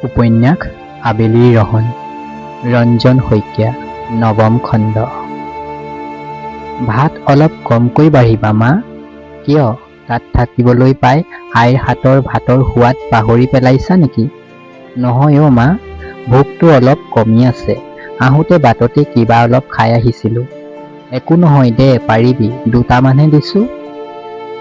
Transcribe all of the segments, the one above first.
উপন্যাস আবেলিৰ ৰহণ, ৰঞ্জন শইকীয়া, নৱম খণ্ড। ভাত অলপ কমকৈ বাঢ়িবা মা। কিয়, তাত থাকিবলৈ পাই আইৰ হাতৰ ভাতৰ সোৱাদ পাহৰি পেলাইছা নেকি? নহয় অ' মা, ভোকটো অলপ কমি আছে। আহোঁতে বাটতে কিবা অলপ খাই আহিছিলোঁ। একো নহয় দে, পাৰিবি, দুটামানহে দিছোঁ।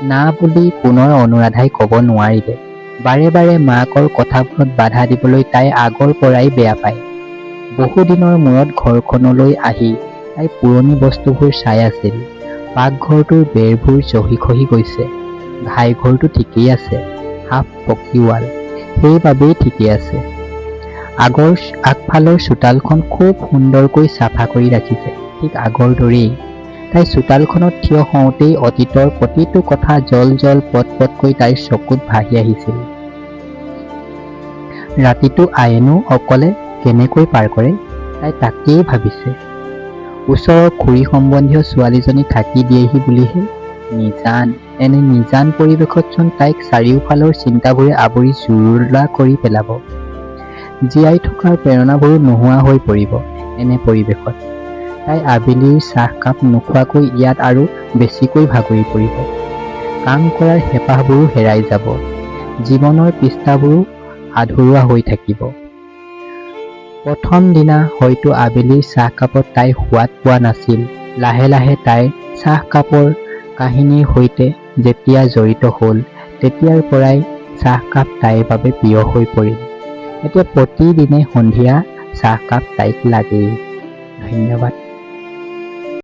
না বুলি পুনৰ অনুৰাধাই ক'ব নোৱাৰিলে। বাৰে বাৰে মাকৰ কথাবোৰত বাধা দিবলৈ তাই আগৰ পৰাই বেয়া পায়। বহুদিনৰ মূৰত ঘৰখনলৈ আহি তাই পুৰণি বস্তুবোৰ চাই আছিল। পাকঘৰটোৰ বেৰবোৰ জহি খহি গৈছে। ঘাইঘৰটো ঠিকেই আছে, হাফ পকী ৱাল, সেইবাবেই ঠিকেই আছে। আগফালৰ চোতালখন খুব সুন্দৰকৈ চাফা কৰি ৰাখিছে, ঠিক আগৰ দৰেই। তাই চোতালখনত থিয় হওঁতেই অতীতৰ প্ৰতিটো কথা জল জল পট পটকৈ তাইৰ চকুত ভাহি আহিছিল। ৰাতিটো আয়েনো অকলে কেনেকৈ পাৰ কৰে, তাই তাকেই ভাবিছে। ওচৰৰ খুৰী সম্বন্ধীয় ছোৱালীজনী থাকি দিয়েহি বুলিহে। নিজান, এনে নিজান পৰিৱেশতচোন তাইক চাৰিওফালৰ চিন্তাবোৰে আৱৰি জুৰুলা কৰি পেলাব। জীয়াই থকাৰ প্ৰেৰণাবোৰো নোহোৱা হৈ পৰিব এনে পৰিৱেশত। তাই আবেলিৰ চাহকাপ নোখোৱাকৈ ইয়াত আৰু বেছিকৈ ভাগৰি পৰিব। কাম কৰাৰ হেঁপাহবোৰো হেৰাই যাব। জীৱনৰ পৃষ্ঠাবোৰো আধৰুৱা হৈ থাকিব। প্ৰথম দিনা হয়তো আবেলিৰ চাহকাপত তাই সোৱাদ পোৱা নাছিল। লাহে লাহে তাই চাহকাপৰ কাহিনীৰ সৈতে যেতিয়া জড়িত হ'ল, তেতিয়াৰ পৰাই চাহকাপ তাইৰ বাবে প্ৰিয় হৈ পৰিল। এতিয়া প্ৰতিদিনে সন্ধিয়া চাহকাপ তাইক লাগেই। ধন্যবাদ।